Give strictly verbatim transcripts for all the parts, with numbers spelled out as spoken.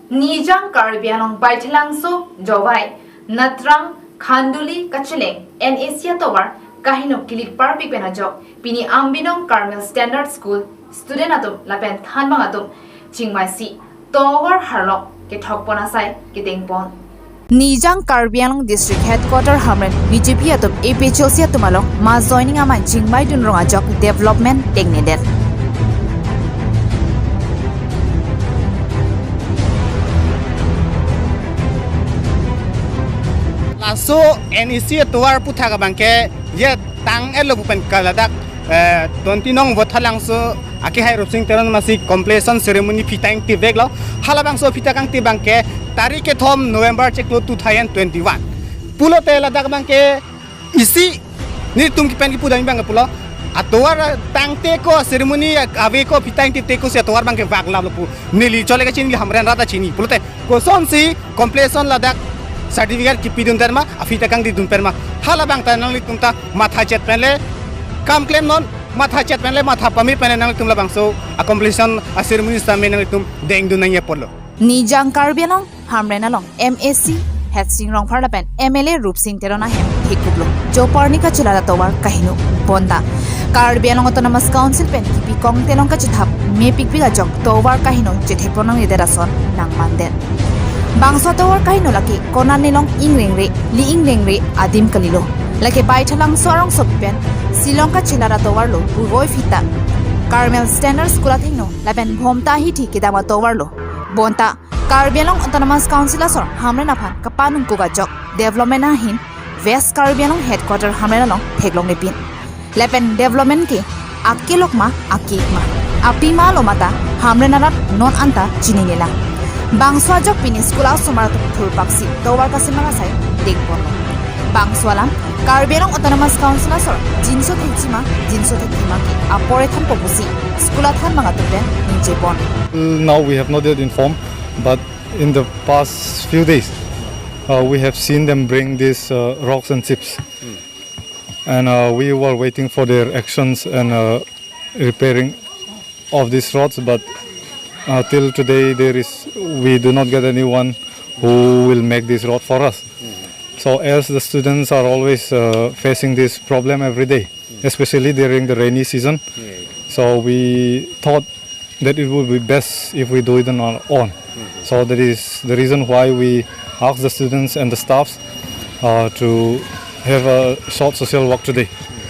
Nijang Karbi Anglong Baithalangso, Jowai, Natrang, Khanduli kacheleng N A C atovar kaheno kilit parpik pen ajok pini Ambinong Carmel Standard School student atum lapen thanbang atum chingvaisi tovar harlok kethok pon asai kedeng pon. Nijang Karbi Anglong District Headquarter Hamren B J P atum A P H L C atum along mass joining amei chingvaidun rong ajok development tengnedet. Laso N A C atovar aputhak abangke ye tang-etlo pu pen ke ladak, eh, twenty nong Baithalangso akehai Rupsing Teron amatsi completion ceremony aphi tangtip veklo. Halabangso aphi tangtip abangke tarik kethom November chiklo two thousand twenty-one. Pulote ladak abangke isi nelitum kipen kipu dam abangke pulo, atovar tangte ko ceremony ave ko aphi tangtipte ko si atovar abangke vak laplo pu neli chole kachini, neli Hamren arat ta chini. Pulote kosonsi completion ladak certificate kipidun pen ma, aphi ta kangdidun pen ma, halabang ta nanglitum ta mathachet pen le kam klemnon, mathachet pen le matha pame pen le nanglitum labangso a completion a ceremony sitame nanglitum dengdun nangji apotlo. Nijang Karbi Anglong Hamren along M A C Headsing Rongphar lapen M L A Rupsing Teron ahem hekuplo joparni kachelar atovar kaheno. Bonta Karbi Anglong Autonomous Council pen kipi kongte along kachethap mepikpik ajok tovar kaheno chethek pon nangledet ason nangmandet. Bangso atovar kaheno lake konane along ingrengre, li ingrengre adim kalilo. Lake Baithalangso arongsopi pen Shillong kachelar atovarlo, purvoi aphi ta Carmel Standard School athengno lapen Bhomta ahithi kedam atovarlo. Bonta Karbi Anglong Autonomous Council asor Hamren aphan kapanungkuk ajok development ahin West Karbi Anglong Headquarter Hamren along theklonglepin. Lapen development ke akelok ma, akek ma, apima lo mata Hamren arat non anta chinine lang. Bangso ajok pini school asomar atum thurpaksi tovar kasemar asai dengponlo. Bangso alam Karbi Anglong Autonomous Council asor jinso thekji ma, jinso thekji ma ke apor ethanpo pusi school athanbang atum pen ningje pon. Now we have not yet informed, but in the past few days, uh, we have seen them bring these uh, rocks and chips. And uh, we were waiting for their actions and uh, repairing of these roads, but uh, till today there is, we do not get anyone who will make this road for us. So as the students are always uh, facing this problem every day, especially during the rainy season, so we thought that it would be best if we do it on our own. So that is the reason why we ask the students and the staffs uh, to have a short social walk today.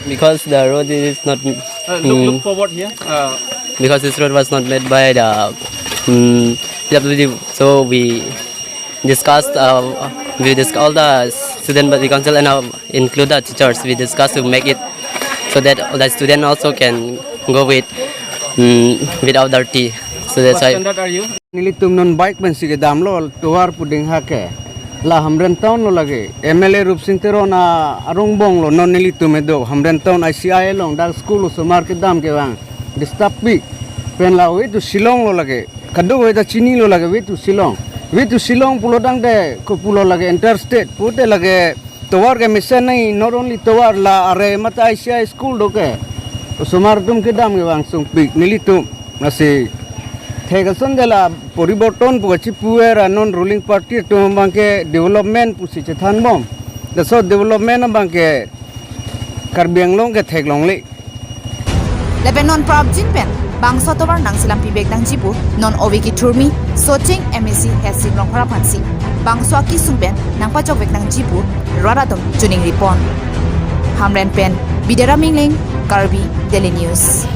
Because the road is not Uh, look, look forward here. Uh, because this road was not made by the um, P W D, so we discussed uh, we discussed all the student body council and uh, include the teachers. We discussed to make it so that the student also can go with um, without dirty. So that's what why. Standard are you? Nelitum non bike pensi kedamlo tovar puding hake. La Hamren town lo lage. M L A Rupsing Teron a arong bong lo non nelitum edo Hamren town I C I along dak school osomar kedam kevang. Disturb pi. Pen la way to Shillong lo lage. Kado way ta chinilo lage way to Shillong. Way to Shillong pulo dangte ko pulo lage interstate. Pute lage tovar ke mesen nai, not only tovar, la are mata I C I school do ke. Osomar atum kedam kevangsong pik nelitum. Lasi thek ason de la poriborton pu kachipu-er, non ruling party atum abangke development pusi chethanbom. Laso development abangke Karbi Anglong ke theklongle. Lapen non prapjin pen bangso tovar nangselam pibek nangji pu non ove kethurmi Socheng M A C Headsing Rongphar aphansi bangso akesung pen nangpachokvek nangji pu rat atum choningri pon. Hamren pen Bidera Mingling, Karbi Daily News.